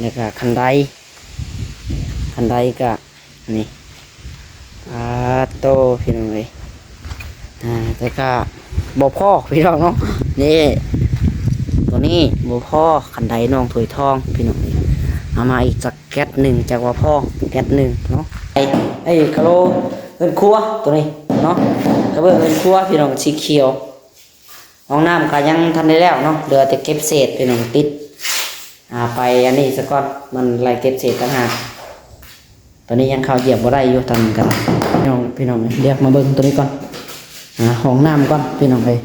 ແລ້ວກະຄັນໄດ ຄັນໄດກະ ນີ້ ປາດໂຕ ພີ່ນ້ອງເອີຍ ອ່າ ແຕ່ກະບໍ່ພໍພີ່ນ້ອງເນາະ ນີ້ ໂຕນີ້ບໍ່ພໍ ຄັນໄດນ້ອງຖ້ວຍທອງ ພີ່ນ້ອງເອີຍ ເອົາມາອີກຈັກແກັດໜຶ່ງ ຈັກວ່າພໍແກັດໜຶ່ງເນາະ ໄອ້ ໄອ້ກະໂລເຮືອນຄົວໂຕນີ້ເນາະ ກະເບື້ອງເຮືອນຄົວ ພີ່ນ້ອງ ສີຂຽວ. ຫ້ອງນ້ຳກໍຍັງທັນໄດ້ແລ້ວເນາະ ເຫຼືອແຕ່ເກັບເສດ ພີ່ນ້ອງ ຕິດ ອ່າ ໄປອັນນີ້ສະກ່ອນ ມັນໄລ່ເກັບເສດຕ່າງຫາກ ຕອນນີ້ຍັງເຂົ້າຢຽບບໍ່ໄດ້ຢູ່ ຕອນນີ້ກໍ ພີ່ນ້ອງ ພີ່ນ້ອງ ດຽວມາເບິ່ງໂຕນີ້ກ່ອນ ອ່າ ຫ້ອງນ້ຳກ່ອນ ພີ່ນ້ອງເອີຍ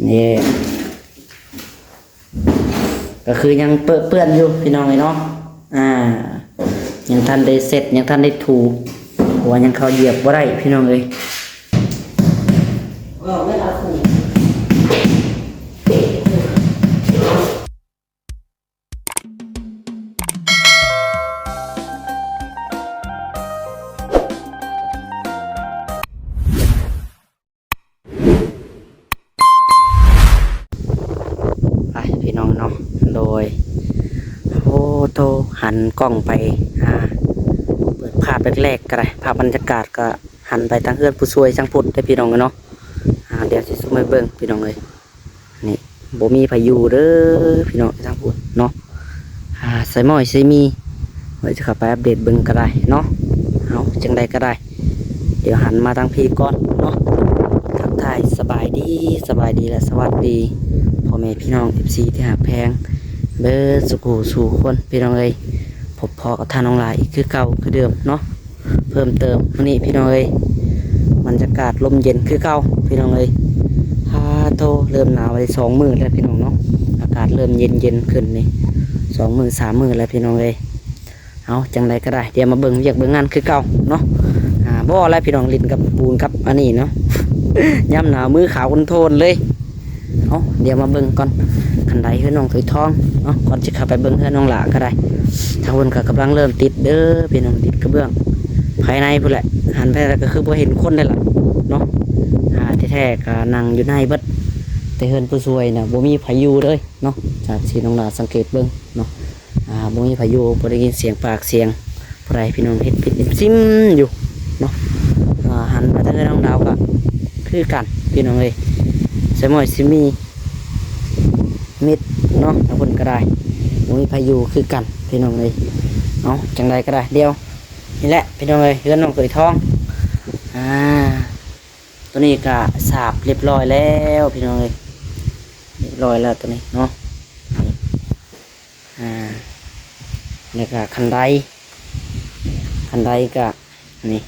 ນີ້ ກໍຄືຍັງເປິເປື້ອນຢູ່ ພີ່ນ້ອງເອີຍເນາະ ອ່າ ຍັງທັນໄດ້ເຊັດ ຍັງທັນໄດ້ຖູ ເພາະວ່າຍັງເຂົ້າຢຽບບໍ່ໄດ້ ພີ່ນ້ອງເອີຍ. ໄປພີ່ນ້ອງເນາະ ໂດຍ ໂອ້ໂຕ ຫັນກ້ອງໄປ ອ່າ ເປີດພາບແລກໆກໍໄດ້ ພາບບັນຍາກາດກໍຫັນໄປທາງເຮືອນຜູ້ຊ່ວຍທາງພຸ້ນເດີພີ່ນ້ອງເນາະ ອ່າ ດຽວຊິຊູມໃຫ້ເບິ່ງພີ່ນ້ອງເອີຍ ນີ້ ບໍ່ມີພາຍຸເດີພີ່ນ້ອງທາງພຸ້ນເນາະ ອ່າ ໃສ່ໝ້ອຍໃສ່ມີ ໄວ້ຈະເຂົ້າໄປອັບເດດເບິ່ງກໍໄດ້ເນາະ ເອົາ ຈັ່ງໃດກໍໄດ້ ດຽວຫັນມາທາງພີ້ກ່ອນເນາະ ທັກທາຍສະບາຍດີ ສະບາຍດີ ແລະ ສະຫວັດດີ ພໍ່ແມ່ພີ່ນ້ອງ ເອັຟຊີ ທີ່ຮັກແພງເບິດສູ່ຜູ້ສູ່ຄົນ ພີ່ນ້ອງເອີຍ ພົບພໍ້ກັບທ່ານນ້ອງຫຼ້າອີກຄືເກົ່າຄືເດີມເນາະ ເພີ່ມເຕີມມື້ນີ້ພີ່ນ້ອງເອີຍ ບັນຍາກາດລົມເຢັນຄືເກົ່າພີ່ນ້ອງເອີຍ ອາໂທ້ ເລີ່ມໜາວໄດ້ສອງມື້ແລ້ວພີ່ນ້ອງເນາະ ອາກາດເລີ່ມເຢັນໆຂຶ້ນນີ້ ສອງມື້ສາມມື້ແລ້ວພີ່ນ້ອງເອີຍ. ເອົາ ຈັ່ງໃດກໍໄດ້ ດຽວມາເບິ່ງວຽກເບິ່ງງານຄືເກົ່າເນາະ ອາ ບໍ່ແລ້ວພີ່ນ້ອງ ຫຼິ້ນກັບປູນກັບອັນນີ້ເນາະ ຍາມໜາວມືຂາວໂທນໆເລີຍ. ເອົາ ດຽວມາເບິ່ງກ່ອນ ຄັນໄດເຮືອນນ້ອງຖ້ວຍທອງເນາະ ກ່ອນຊິເຂົ້າໄປເບິ່ງເຮືອນນ້ອງຫຼ້າກໍໄດ້ ທາງເພິ່ນກໍກຳລັງເລີ່ມຕິດເດີພີ່ນ້ອງ ຕິດກະເບື້ອງພາຍໃນພຸ້ນແຫຼະ ຫັນໄປແລ້ວກໍຄືບໍ່ເຫັນຄົນໄດ້ລະເນາະ ອາ ແທ້ໆກໍນັ່ງຢູ່ໃນເບິດ ແຕ່ເຮືອນຜູ້ຊ່ວຍນະບໍ່ມີໃຜຢູ່ເລີຍເນາະ ຈາກທີ່ນ້ອງຫຼ້າສັງເກດເບິ່ງເນາະ. ອ່າ ບໍ່ມີໃຜຢູ່ ບໍ່ໄດ້ຍິນສຽງປາກສຽງຜູ້ໃດ ພີ່ນ້ອງ ເຮັດຜິດຊິມຢູ່ເນາະ. ອ່າ ຫັນມາທາງເຮືອນນ້ອງດາວກໍຄືກັນ ພີ່ນ້ອງເອີຍ ໃສ່ໝ້ອຍຊິມີມິດເນາະ ທາງພຸ້ນກໍໄດ້ ບໍ່ມີໃຜຢູ່ຄືກັນ ພີ່ນ້ອງເອີຍ. ເອົາ ຈັ່ງໃດກໍໄດ້ ດຽວນີ້ແຫຼະ ພີ່ນ້ອງເອີຍ ເຮືອນນ້ອງເຂີຍທອງ ອ່າ ຕົວນີ້ກໍສາບລຽບຮ້ອຍແລ້ວ ພີ່ນ້ອງເອີຍ ລຽບຮ້ອຍແລ້ວຕົວນີ້ເນາະ. ອ່າ ແລ້ວກະຄັນໄດ ຄັນໄດກະນີ້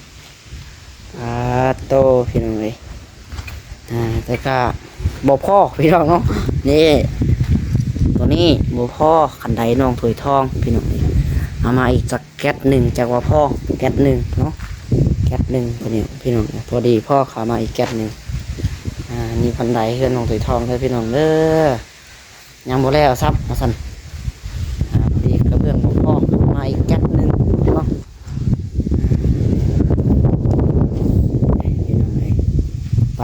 ອາໂຕ ພີ່ນ້ອງເອີຍ ອ່າ ແຕ່ກະບໍ່ພໍ ພີ່ນ້ອງເນາະ ນີ້ ໂຕນີ້ບໍ່ພໍ ຄັນໄດນ້ອງຖ້ວຍທອງ ພີ່ນ້ອງເອີຍ ເອົາມາອີກຈັກແກັດໜຶ່ງ ຈັກວ່າພໍແກັດໜຶ່ງເນາະ ແກັດໜຶ່ງ ຕົວນີ້ ພີ່ນ້ອງ ພໍດີພໍ ເຂົ້າມາອີກແກັດໜຶ່ງ ອ່າ ນີ້ຄັນໄດເຮືອນນ້ອງຖ້ວຍທອງເດີ ພີ່ນ້ອງເດີ. ຍັງບໍ່ແລ້ວຊ້ຳວ່າຊັ້ນ ອ່າ ພໍດີກະເບື້ອງບໍ່ພໍ ມາອີກແກັດໜຶ່ງເນາະ. ໄປ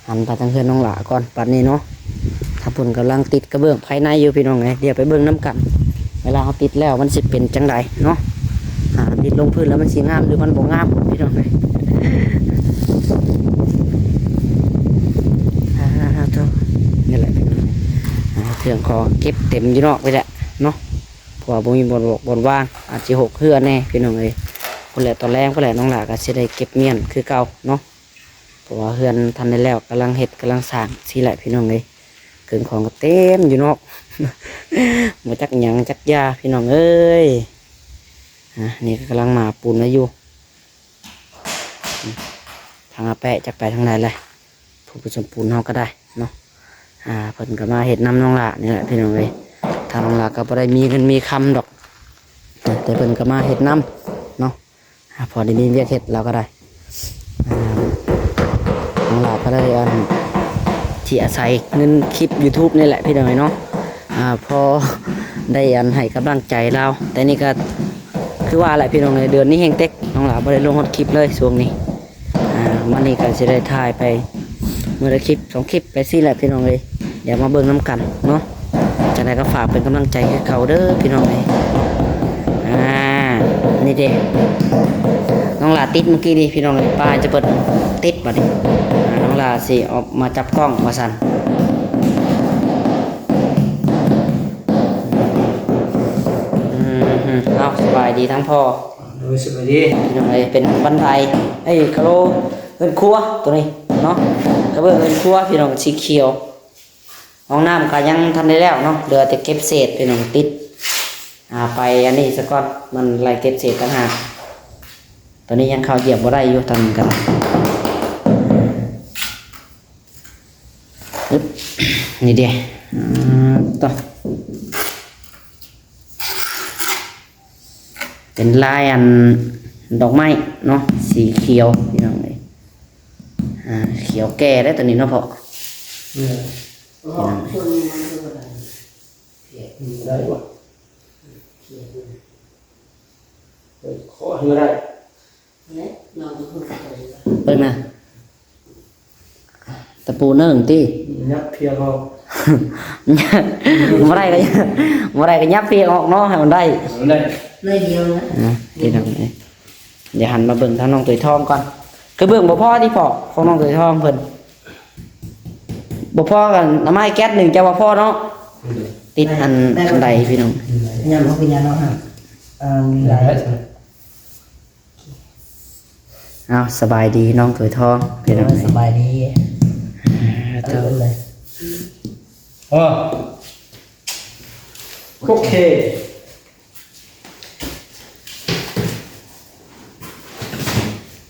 ຫັນໄປທາງເຮືອນນ້ອງຫຼ້າກ່ອນບັດນີ້ເນາະ ທາງພຸ້ນກຳລັງຕິດກະເບື້ອງພາຍໃນຢູ່ ພີ່ນ້ອງເອີຍ ດຽວໄປເບິ່ງນຳກັນ ເວລາເຮົາຕິດແລ້ວມັນຊິເປັນຈັ່ງໃດເນາະ. ອ່າ ຕິດລົງພື້ນແລ້ວມັນຊິງາມ ຫຼື ມັນບໍ່ງາມ ພີ່ນ້ອງເອີຍ ອ່າ ໂທ້ ນີ້ແຫຼະ ພີ່ນ້ອງ ອ່າ ເຄື່ອງຂອງເກັບເຕັມຢູ່ນອກນີ້ແຫຼະເນາະ ເພາະວ່າບໍ່ມີບ່ອນວອກບ່ອນວາງ ອາດຊິຫົກເຮືອແດ່ ພີ່ນ້ອງເອີຍ. ພຸ້ນແຫຼະ ຕອນແລງພຸ້ນແຫຼະ ນ້ອງຫຼ້າກໍຊິໄດ້ເກັບມ້ຽນຄືເກົ່າເນາະ ເພາະວ່າເຮືອນທັນໄດ້ແລ້ວ ກຳລັງເຮັດ ກຳລັງສ້າງຊີ້ແຫຼະ ພີ່ນ້ອງເອີຍ. ເຄື່ອງຂອງກໍເຕັມຢູ່ນອກ ບໍ່ຈັກຫຍັງຈັກຢາ ພີ່ນ້ອງເອີຍ. ອ່າ ນີ້ກໍກຳລັງມາປູນໄວ້ຢູ່ ທາງອາແປະຈັກໄປທາງໃດແຫຼະ ຜູ້ປະຊຸມປູນເຮົາກໍໄດ້ເນາະ. ອ່າ ເພິ່ນກໍມາເຮັດນຳນ້ອງຫຼ້ານີ້ແຫຼະ ພີ່ນ້ອງເອີຍ. ທາງນ້ອງຫຼ້າກໍບໍ່ໄດ້ມີເງິນມີຄຳດອກ ແຕ່ເພິ່ນກໍມາເຮັດນຳເນາະ. ອ່າ ພໍໄດ້ມີວຽກເຮັດລາວກໍໄດ້ ອ່າ ນ້ອງຫຼ້າກໍໄດ້ອັນທີ່ອາໄສເງິນຄລິບຢູທູບນີ້ແຫຼະ ພີ່ນ້ອງເອີຍເນາະ. ອ່າ ພໍໄດ້ອັນໃຫ້ກຳລັງໃຈລາວ ແຕ່ນີ້ກໍຄືວ່າແຫຼະ ພີ່ນ້ອງເອີຍ ເດືອນນີ້ແຮງເຕັກ ນ້ອງຫຼ້າບໍ່ໄດ້ລົງຮອດຄລິບເລີຍຊ່ວງນີ້. ອ່າ ມື້ນີ້ກໍຊິໄດ້ຖ່າຍໄປມື້ລະຄລິບສອງຄລິບໄປຊີ້ແຫຼະ ພີ່ນ້ອງເອີຍ. ດຽວມາເບິ່ງນຳກັນເນາະ ຈັ່ງໃດກໍຝາກເປັນກຳລັງໃຈໃຫ້ເຂົາເດີພີ່ນ້ອງເອີຍ. ອ່າ ນີ້ເດ້ ນ້ອງຫຼ້າຕິດເມື່ອກີ້ນີ້ພີ່ນ້ອງເອີຍ ປ້າຈະເປີດຕິດບາດນີ້. ອ່າ ນ້ອງຫຼ້າຊິອອກມາຈັບກ້ອງວ່າຊັ້ນ. ອືມ ເອົາ ສະບາຍດີທັງພໍ່ ໂດຍ ສະບາຍດີ ພີ່ນ້ອງເອີຍ. ເປັນບັນໄດ ເອີຍ ກະໂຫຼ ເຮືອນຄົວໂຕນີ້ເນາະ ກະເບື້ອງເຮືອນຄົວພີ່ນ້ອງ ສີຂຽວ. ຫ້ອງນ້ຳກໍຍັງທັນໄດ້ແລ້ວເນາະ ເຫຼືອແຕ່ເກັບເສດພີ່ນ້ອງ ຕິດ ອ່າ ໄປອັນນີ້ສະກ່ອນ ມັນໄລ່ເກັບເສດຕ່າງຫາກ. ຕອນນີ້ຍັງເຂົ້າຢຽບບໍ່ໄດ້ຢູ່ ທາງນີ້ກໍໄດ້. ອຶບ ນີ້ເດ້ ອືມ ຕໍ່ ເປັນລາຍອັນດອກໄມ້ເນາະ ສີຂຽວພີ່ນ້ອງເອີຍ. ອ່າ ຂຽວແກ່ແລ້ວໂຕນີ້ເນາະພໍ່ ເອີ ພີ່ນ້ອງເອີຍ. ໄດ້ບໍ່? ເອີ ຂໍໃຫ້ມັນໄດ້ ເບິ່ງນະ ຕະປູເໜິ່ງຕິ ຫຍັບພຽງອອກ ບໍ່ໄດ້ກໍ ບໍ່ໄດ້ກໍຫຍັບພຽງອອກເນາະ ໃຫ້ມັນໄດ້ ໃຫ້ມັນໄດ້ ໜ້ອຍດຽວນະ ນະ ພີ່ນ້ອງເອີຍ. ດຽວຫັນມາເບິ່ງທາງນ້ອງໂຕຍທອງກ່ອນ ຄືເບິ່ງບໍ່ພໍຕິພໍ່ ຂອງນ້ອງໂຕຍທອງເພິ່ນ ບໍ່ພໍກັນ ເອົາມາໃຫ້ແກັດໜຶ່ງ ເຈົ້າວ່າພໍເນາະ ຕິດອັນ ອັນໃດພີ່ນ້ອງ ຍາມເຮົາໄປຍາມເຮົາຫັ້ນ ເອົາ ສະບາຍດີນ້ອງໂຕຍທອງ ພີ່ນ້ອງ ສະບາຍດີ ເອີ ເອີ ໂອເຄ.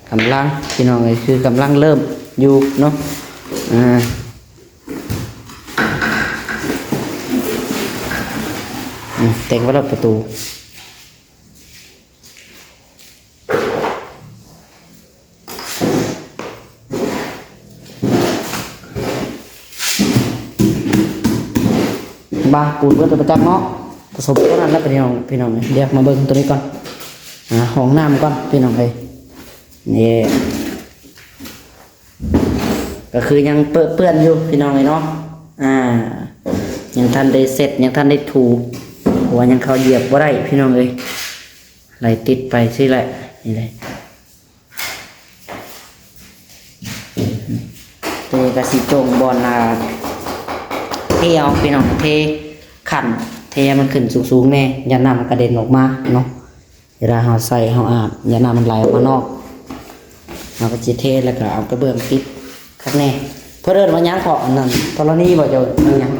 ກຳລັງ ພີ່ນ້ອງເອີຍ ຄືກຳລັງເລີ່ມຢູ່ເນາະ ອ່າ ອືມ ແຕ່ງໄວ້ແລ້ວປະຕູ. ບາ ປູນເບິດແລ້ວປະຈັກເນາະ ປະສົມເທົ່ານັ້ນແຫຼະພີ່ນ້ອງ ພີ່ນ້ອງ. ດຽວມາເບິ່ງໂຕນີ້ກ່ອນ ອ່າ ຫ້ອງນ້ຳກ່ອນພີ່ນ້ອງເອີຍ ນີ້ ກໍຄືຍັງເປິເປື້ອນຢູ່ພີ່ນ້ອງເອີຍເນາະ ອ່າ ຍັງທັນໄດ້ເຊັດ ຍັງທັນໄດ້ຖູ ເພາະວ່າຍັງເຂົ້າຢຽບບໍ່ໄດ້ພີ່ນ້ອງເອີຍ ໄລ່ຕິດໄປຊີ້ແຫຼະ ນີ້ແຫຼະ. ໂຕນີ້ກໍຊິຈົ່ງບ່ອນ ອ່າ ເທເອົາພີ່ນ້ອງ ເທຂັ້ນ ເທໃຫ້ມັນຂຶ້ນສູງໆແດ່ ຢ້ານນ້ຳມັນກະເດັນອອກມາເນາະ. ເວລາເຮົາໃສ່ເຮົາອາບ ຢ້ານນ້ຳມັນໄຫຼອອກມານອກ ເຮົາກໍຊິເທ ແລ້ວກໍເອົາກະເບື້ອງຕິດຄັກແນ່. ເພິ່ນເອີ້ນວ່າຫຍັງເກາະ ອັນນັ້ນ ທໍລະນີບໍ່ ເຈົ້າເອີ້ນຫຍັງ?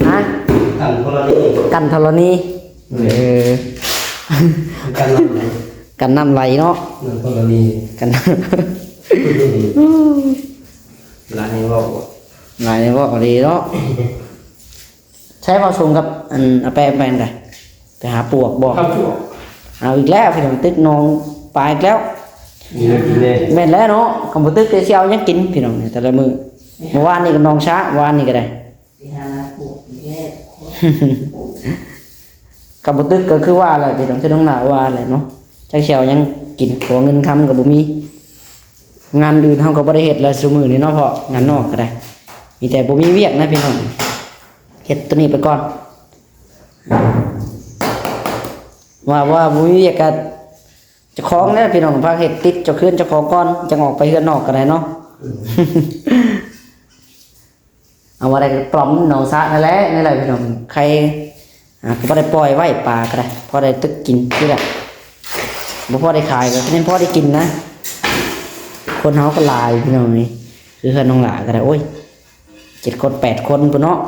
ຮະ? ກັນທໍລະນີ ກັນທໍລະນີ. ເອີ ກັນນ້ຳໄຫຼ ກັນນ້ຳໄຫຼເນາະ ກັນທໍລະນີ ກັນ ຫຼາຍເວົ້າ ຫຼາຍເວົ້າອີ່ຫຼີເນາະ. ໃຊ້ເວົ້າສົງກັບອັນອາແປະ ໄປອັນໃດ ໄປຫາປວກບໍ່? ຫາປວກ. ເອົາອີກແລ້ວພີ່ນ້ອງ ຕຶກໜອງປາອີກແລ້ວ. ມີແນວກິນແດ່. ແມ່ນແລ້ວເນາະ ຄັນບໍ່ຕຶກແຕ່ຊິເອົາຫຍັງກິນພີ່ນ້ອງ ແຕ່ລະມື້. ເມື່ອວານນີ້ກໍໜອງຊະ ວານນີ້ກໍໄດ້ ໄປຫາປວກແລ້ວ. ຄັນບໍ່ຕຶກກໍຄືວ່າແຫຼະພີ່ນ້ອງ ຄືນ້ອງຫຼ້າວ່າແຫຼະເນາະ ຈັກຊິເອົາຫຍັງກິນ ເພາະວ່າເງິນຄຳກໍບໍ່ມີ. ງານອື່ນເຮົາກໍບໍ່ໄດ້ເຮັດແລ້ວຊຸມື້ນີ້ເນາະ ເພາະງານນອກກໍໄດ້ ມີແຕ່ບໍ່ມີວຽກນະພີ່ນ້ອງ ເຮັດໂຕນີ້ໄປກ່ອນ. ວ່າ ວ່າບໍ່ມີວຽກກໍເຈົ້າຂອງແຫຼະພີ່ນ້ອງ ພາເຮັດຕິດເຈົ້າເຮືອນເຈົ້າຂອງກ່ອນ ຈັ່ງອອກໄປເຮືອນນອກກໍໄດ້ເນາະ. ເອົາວ່າໄດ້ກໍປອມໜອງສະນັ້ນແຫຼະ ນີ້ແຫຼະພີ່ນ້ອງ ໄຄ ອ່າ ກໍບໍ່ໄດ້ປ່ອຍໄວ້ ປາກໍໄດ້ ພໍໄດ້ຕຶກກິນນີ້ແຫຼະ ບໍ່ພໍໄດ້ຂາຍກໍຍັງພໍໄດ້ກິນນະ. ຄົນເຮົາກໍຫຼາຍພີ່ນ້ອງເອີຍ ຄືເຮືອນນ້ອງຫຼ້າກໍໄດ້ ໂອ້ຍ ເຈັດຄົນແປດຄົນພຸ້ນເນາະ.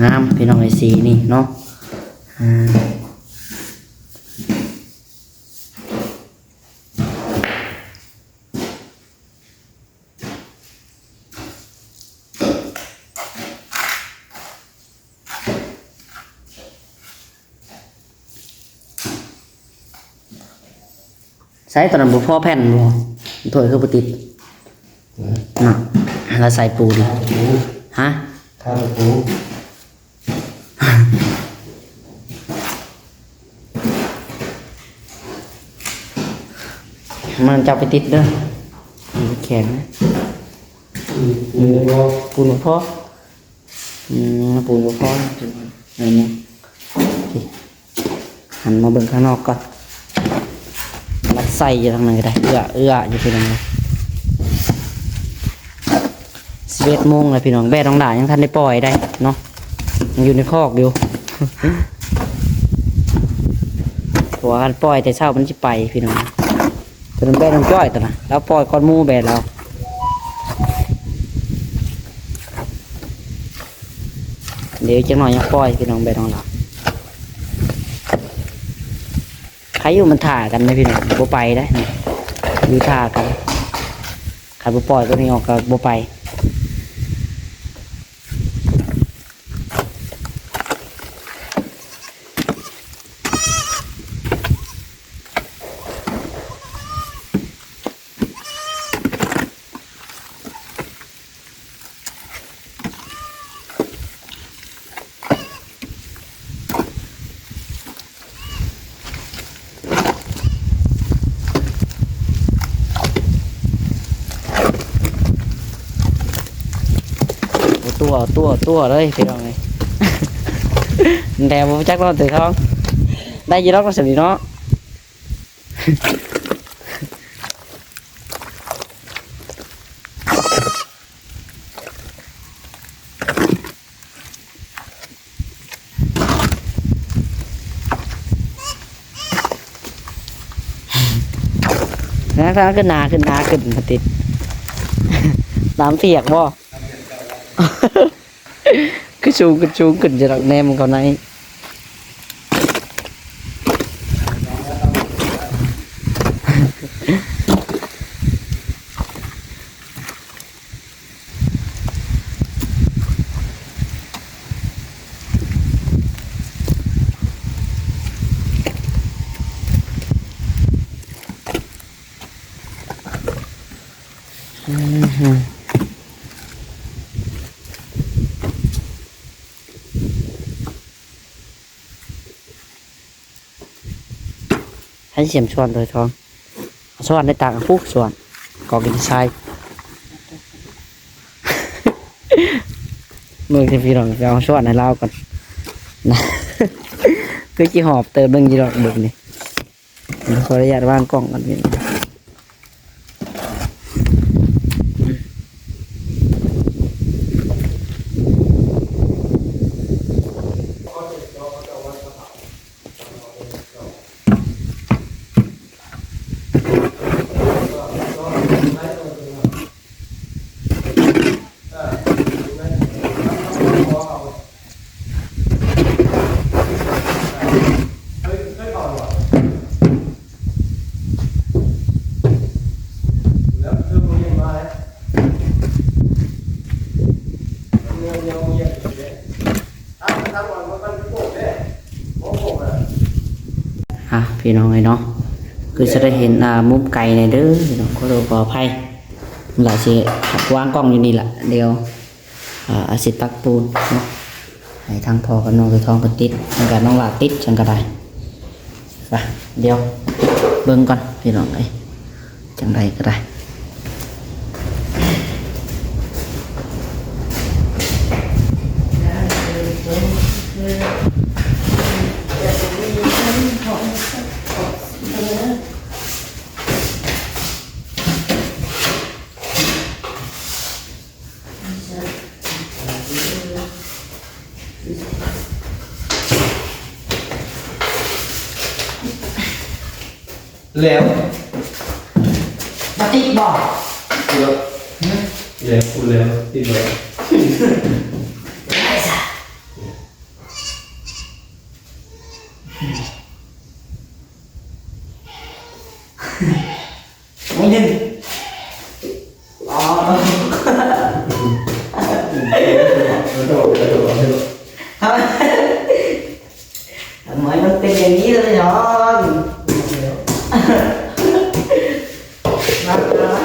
ງາມພີ່ນ້ອງເອີຍ ສີນີ້ເນາະ ອ່າ. ໃຊ້ຕອນນັ້ນບໍ່ພໍແຜ່ນບໍ່? ຖ້ວຍຄືບໍ່ຕິດ ນະ ລະໃສ່ປູນີ້ ຮະ ທາຕະປູ ມັນຈະໄປຕິດເດີ ແຂງນະ ອືມ ປູນບໍ່ພໍ ອືມ ປູນບໍ່ພໍ ອັນນີ້ ຫັນມາເບິ່ງຂ້າງນອກກ່ອນ ລັກໄສ້ຢູ່ທາງນັ້ນກໍໄດ້ ເອື້ອ ເອື້ອຢູ່ພີ່ນ້ອງ ສິບເອັດໂມງແລ້ວພີ່ນ້ອງ ແບດນ້ອງຫຼ້າຍັງທັນໄດ້ປ່ອຍໄດ້ເນາະ ຍັງຢູ່ໃນຄອກຢູ່ ເພາະວ່າຄັນປ່ອຍແຕ່ເຊົ້າມັນຊິໄປພີ່ນ້ອງ ຕົວນັ້ນແບດນ້ອງຈ້ອຍຕົວນະ ລາວປ່ອຍກ່ອນໝູ່ແບດລາວ ດຽວຈັກໜ້ອຍຍັງປ່ອຍພີ່ນ້ອງ ແບດນ້ອງຫຼ້າ ໃຜຢູ່ມັນຖ້າກັນເດ້ພີ່ນ້ອງ ບໍ່ໄປເດ້ ຢູ່ຖ້າກັນ ຄັນບໍ່ປ່ອຍຕົວນີ້ອອກກໍບໍ່ໄປ. ຕົວ ຕົວ ຕົວເລີຍພີ່ນ້ອງເອີຍ ແຕ່ບໍ່ຈັກເນາະ ເສືອທອງ ໄດ້ຢູ່ດອກເນາະ ສ່ຳນີ້ເນາະ. ນາ ນາ ຂຶ້ນໜ້າ ຂຶ້ນໜ້າ ຂຶ້ນມາຕິດ ນ້ຳປຽກບໍ່? ຄືສູງຂຶ້ນ ສູງຂຶ້ນ ຈະລັກແນມເຂົ້າໃນ ອືມ ໃຫ້ສຽມສ່ວນໂດຍທອງ ສ່ວນໃນຕາກ ຜູ້ສ່ວນກອກດິນຊາຍ ເບິ່ງຊິພີ່ນ້ອງ ເອົາສ່ວນໃຫ້ລາວກ່ອນນະ ຄືຊິຫອບເຕີບໜຶ່ງຢູ່ດອກເບິ່ງນີ້. ຂໍອະນຸຍາດວາງກ້ອງກ່ອນພີ່ນ້ອງ. ອ່ະ ພີ່ນ້ອງເອີຍເນາະ ຄືຈະໄດ້ເຫັນ ອ່າ ມຸມໄກແດ່ເດີພີ່ນ້ອງ ຂໍໂທດຂໍອະໄພ ຫຼາຍຊິວາງກ້ອງຢູ່ນີ້ລະ ດຽວ ອ່າ ອາດຊິຕັກປູນເນາະ ໃຫ້ທາງພໍ່ກັບນ້ອງເສືອທອງເພິ່ນຕິດ ແລ້ວກະນ້ອງຫຼ້າຕິດ ຈັ່ງກະໄດ້ ໄປ ດຽວເບິ່ງກ່ອນພີ່ນ້ອງເອີຍ ຈັ່ງໃດກະໄດ້. ແລ້ວ ບໍ່ຕິດບໍ່? ຕິດແລ້ວ ຫຶ? ແລ້ວ ກູແລ້ວ ຕິດແລ້ວ ໄດ້ຊະ. ບໍ່ຍິນ ອໍ ທຳໄມມັນເປັນຢ່າງນີ້ລະຍອນ ມາ ມາ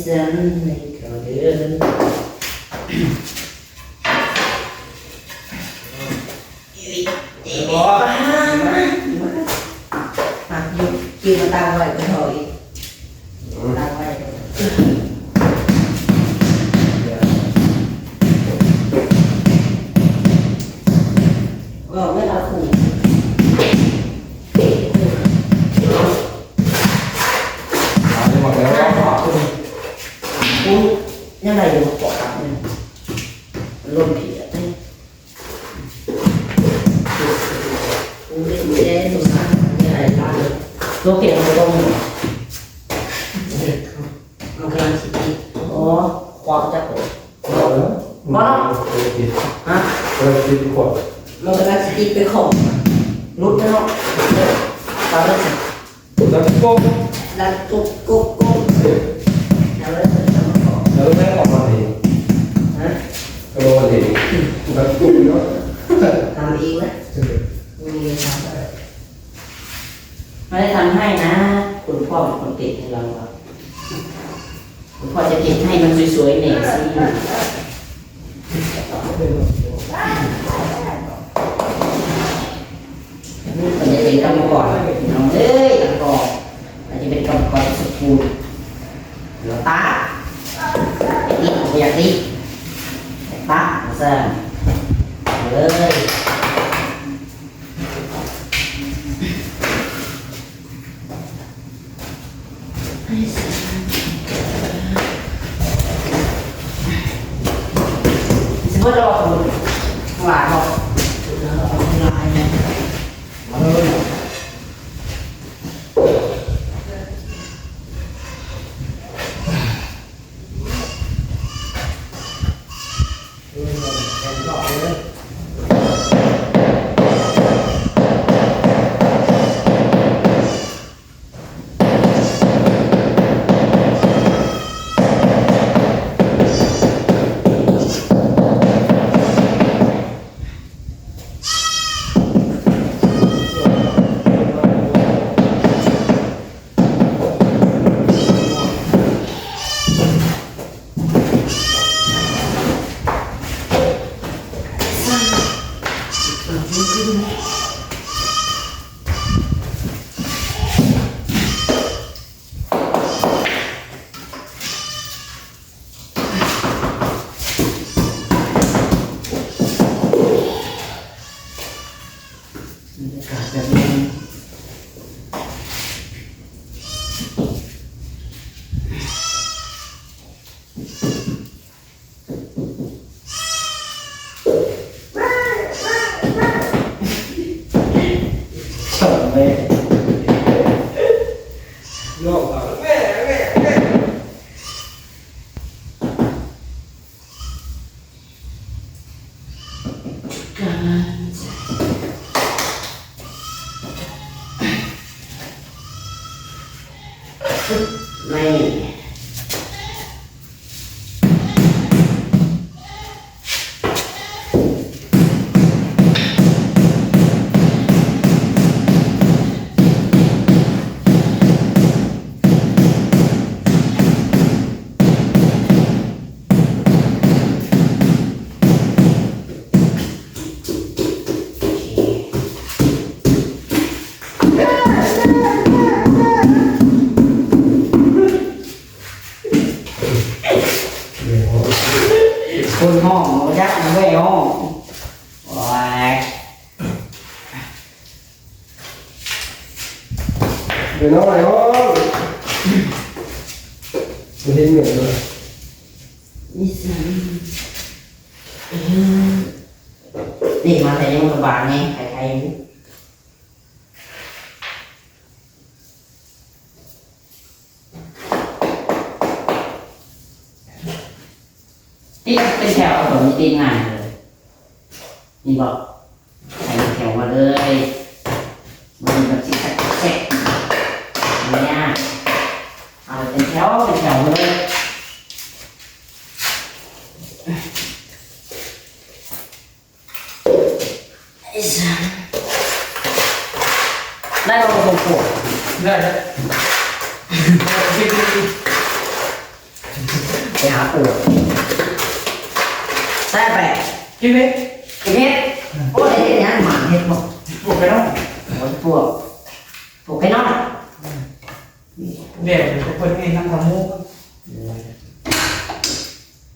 ສັນໃຫ້ເຂົາເດີ. ມາຢູ່ ຄິວມາຕັ້ງໄວ້ກັບເຮົາອີກ ຕັ້ງໄວ້ ເວົ້າແມ່ນເອົາຄູ່ ມາແລ້ວ ມາແລ້ວ ໂອ້ຍ ຍັງໄດ້ຢູ່ບໍ່ ປອດ ມັນລົ້ມເພຍເດ້. ໂລເກະມັນຕົງ ມັນກຳລັງຊິຕິດ ອໍ ຄວັກຈັກໂຕ ບໍ່ເນາະ ຮະ ກຳລັງຊິຕິດ ມັນກຳລັງຊິຕິດໄປຂອງ ຫຼຸດແລ້ວເນາະ ຕາມນັ້ນ ດັງກົກ ດັງກົກກົກກົກ ແລ້ວແມ່ອອກມາເອງ ຮະ ກໍອອກມາເອງ ດັງກົກເນາະ ທຳເອງນະ ເອີ ບໍ່ໄດ້ທຳໃຫ້ນະ ຄຸນພໍ່ເປັນຄົນຕິດໃຫ້ລາວ ຄຸນພໍ່ຈະຕິດໃຫ້ມັນສວຍໆແດ່ຊິ. ເພິ່ນຈະເປັນກຳມະກອນ ພີ່ນ້ອງເອີຍ ກຳມະກອນ ເພິ່ນຈະເປັນກຳມະກອນສະກຸນ ແລ້ວຕາຍ ຕິດບໍ່ຢາກຕິດ ຕາຍວ່າຊັ້ນ ເອີຍ. ຊິເບິດແລ້ວບໍ່? ຫຼາຍບໍ່? ຫຼາຍແນ່. ບັນຍາກາດແບບນີ້ ສອງແມ່ ນ້ອງວ່າ ແມ່ ແມ່ ແມ່. ການ ແມ່. ຄົນຮ້ອງບໍ່ຈັກນຳແວ່ຮ້ອງ. ໂອ້ຍ ເປັນຫຍັງ ໄປເຮັດຫຍັງ ອີສານ ນີ້ມາແຕ່ຍັງບໍ່ສະບາຍແນ່ ໄຂ້ໆຢູ່. ຕິດເປັນແຖວ ເອົາຕົວນີ້ຕິດງ່າຍເລີຍ ເຫັນບໍ່? ໃສ່ເປັນແຖວມາເລີຍ ມັນກໍຊິ ໄດ້ບໍ່ ບໍ່ ບໍ່ ໄດ້ແລ້ວ ໄປຫາປູກ ແຊບແປະ ກິນເຫັດ ກິນເຫັດ ໂອ້ຍ ເຮັດຫຍັງ ໝາກເຫັດບໍ່ ປູກໄປເນາະ ໂອ້ຍ ປູກ ປູກໄປເນາະ ແດດ ເພິ່ນເຮັດນຳຂະໝູ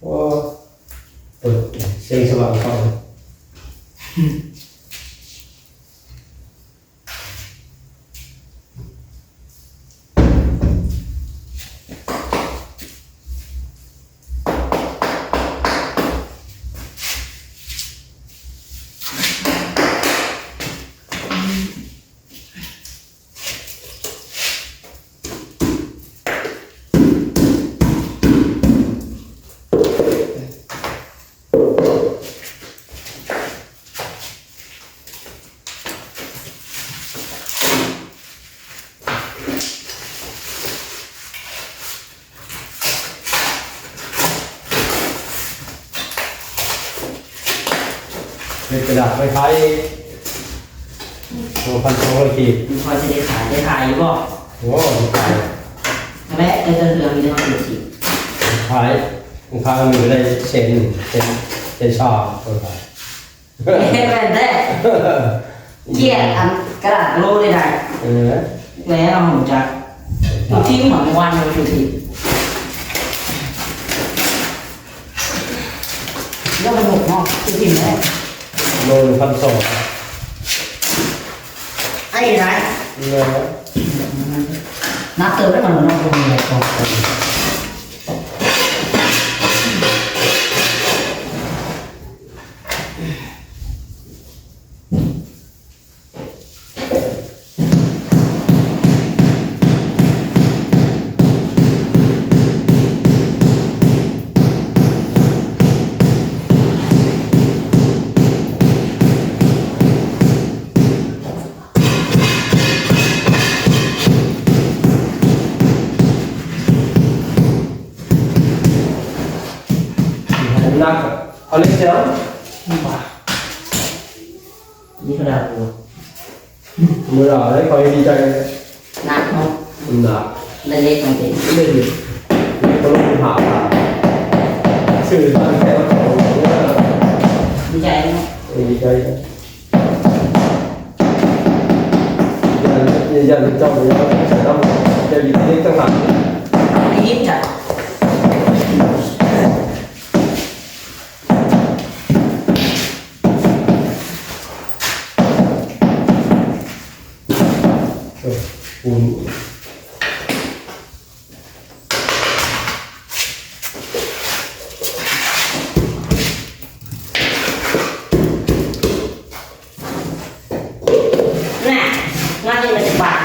ໂອ້ ເປີດແສງສະຫວ່າງເຂົ້າ. ເປັນກະດາດໄມ້ໄຜ່ ສອງພັນສອງຮ້ອຍກີບ ພໍຊິໄດ້ຂາຍ ໄດ້ຂາຍຢູ່ບໍ່? ໂອ້ ຂາຍ ແລະ ໄດ້ເທື່ອມີແຕ່ວ່າເປັນສິບ ຂາຍ ຂາຍໜຶ່ງໄດ້ແສນໜຶ່ງ ແສນ ແສນສາມ ເພິ່ນຂາຍ ແມ່ນແທ້ ເກຍອັນກະດາດໂລໄດ້ໄດ ເອີ ແລ້ວເຮົາຮູ້ຈັກ ຢູ່ທີ່ເມືອງວັນຢູ່ທີ່ ແລ້ວມັນໝົດເນາະ ຄືກິນໄດ້ ໂລໜຶ່ງພັນສອງ ໄອ້ໄດ້ ເອີ ໜັກເຕີບໄດ້ມັນເນາະ ບໍ່ມີແລ້ວກໍ ໜັກ ເອົາເຫຼັກແຊວ ນີ້ຂະໜາດບໍ່ ມື້ລາວເດ້ ຂ້ອຍດີໃຈ ໜັກເນາະ ໜັກ ໄດ້ເຫຼັກມາເຕັມ ເຫຼັກ ເຫຼັກກໍລົງຫາ ຊື້ທາງແທ້ ດີໃຈເນາະ ເອີ ດີໃຈ ຢ້ານ ຢ້ານເຈົ້າບໍ່ຢາກໃສ່ນຳ ເຈົ້າດີເລັກຕ່າງຫາກ ໄດ້ຍິນຈ້ະ. ເອີ ປູນ ນະ ງານນີ້ມັນຈະບາງ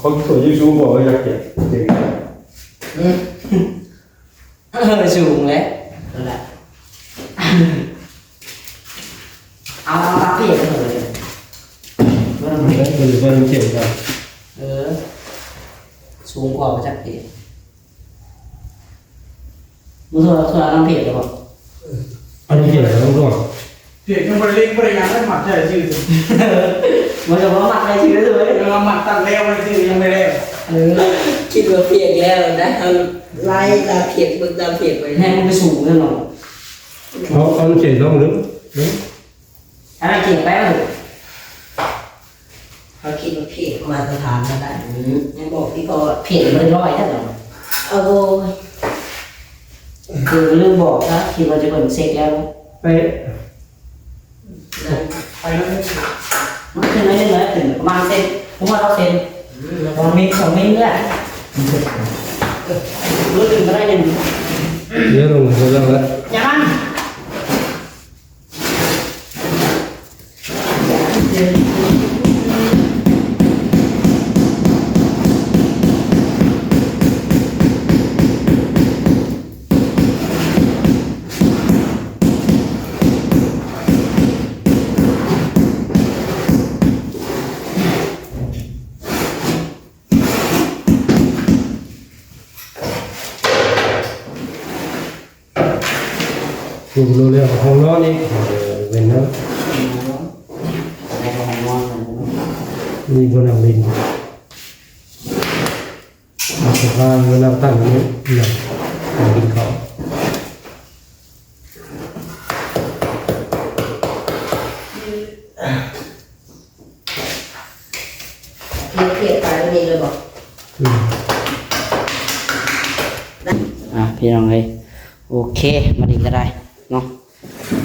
ເຂົາສວນຢູ່ສູງກວ່າ ຢາກເກັບ ອືມ ເອີ ສູງແຫຼະ ນັ້ນແຫຼະ ເອົາ ເອົາຕາມເພດເລີຍ ເອີ ສູງກວ່າປະຈັກເພດ. ບໍ່ໂທລະ ໂທລະນຳເພດແລ້ວບໍ່? ອັນນີ້ເພດແລ້ວບໍ່? ເພດຍັງບໍ່ໄດ້ເຫຼັກບໍ່ໄດ້ຫຍັງ ມັດໃສ່ຊື່ ບໍ່ຈະວ່າມັດໃສ່ຊື່ເລີຍ ເອີ ມັດຕັ້ງແລ້ວໄວ້ຊື່ ຍັງບໍ່ໄດ້ແລ້ວ ເອີ ຄິດວ່າເພດແລ້ວໄດ໋ ເຮົາໄລ່ຕາມເພດ ເບິ່ງຕາມເພດໄວ້ ໃຫ້ມັນໄປສູງຊັ້ນເນາະ ເອົາ ເອົາເພດລອງເບິ່ງ ອັນນັ້ນເພດໄປເນາະ. ເຮົາຄິດວ່າເພດມາດຕະຖານເຮົາໄດ້ ອືມ ຍັງບອກພີ່ພໍ່ວ່າເພດບໍ່ໄດ້ຮ້ອຍເດີ ເອົາ ໂອ້ຍ ຄືລືມບອກຊະ ຄິດວ່າຈະເບິ່ງເຊັກແລ້ວ ໄປ ໄປເລີຍ ມັນຂຶ້ນໜ້ອຍໜຶ່ງ ຂຶ້ນປະມານເຊັນ ບໍ່ຮອດສອງເຊັນ ອືມ ປະມານເມັດ ສອງເມັດນີ້ແຫຼະ ເອີ ລົດຂຶ້ນມາໜ້ອຍໜຶ່ງ ດຽວລົງ ເດີນລົງແລ້ວ ຢ່າງນັ້ນ. ເ ຢູ່ບໍ່ຮູ້ເລື່ອງ ຫ້ອງນອນນີ້ເປັນເນາະ ມີບ່ອນນັ່ງຫຼິ້ນ ເອົາໂຊຟາມານັ່ງຕັ້ງຢູ່ນີ້ ນັ່ງກິນເຂົ້າ. ເຮັດວຽກໄປນີ້ເລີຍບໍ່? ອືມ ອ່າ ພີ່ນ້ອງເອີຍ ໂອເຄ ບັດນີ້ກໍໄດ້ເນາະ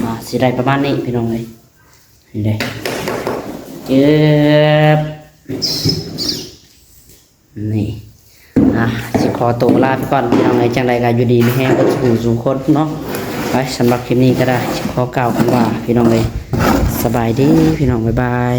ອ່າ ຊິໄດ້ປະມານນີ້ພີ່ນ້ອງເອີຍ ນີ້ເດ້ ເອີບ ນີ້ ອ່າ ຊິຂໍໂຕລາໄປກ່ອນພີ່ນ້ອງເອີຍ ຈັ່ງໃດກໍຢູ່ດີມີແຮງເບິດສູ່ຜູ້ສູ່ຄົນເນາະ ໄປ ສຳລັບຄລິບນີ້ກໍໄດ້ ຂໍກ່າວຄຳວ່າ ພີ່ນ້ອງເອີຍ ສະບາຍດີພີ່ນ້ອງ ບາຍບາຍ.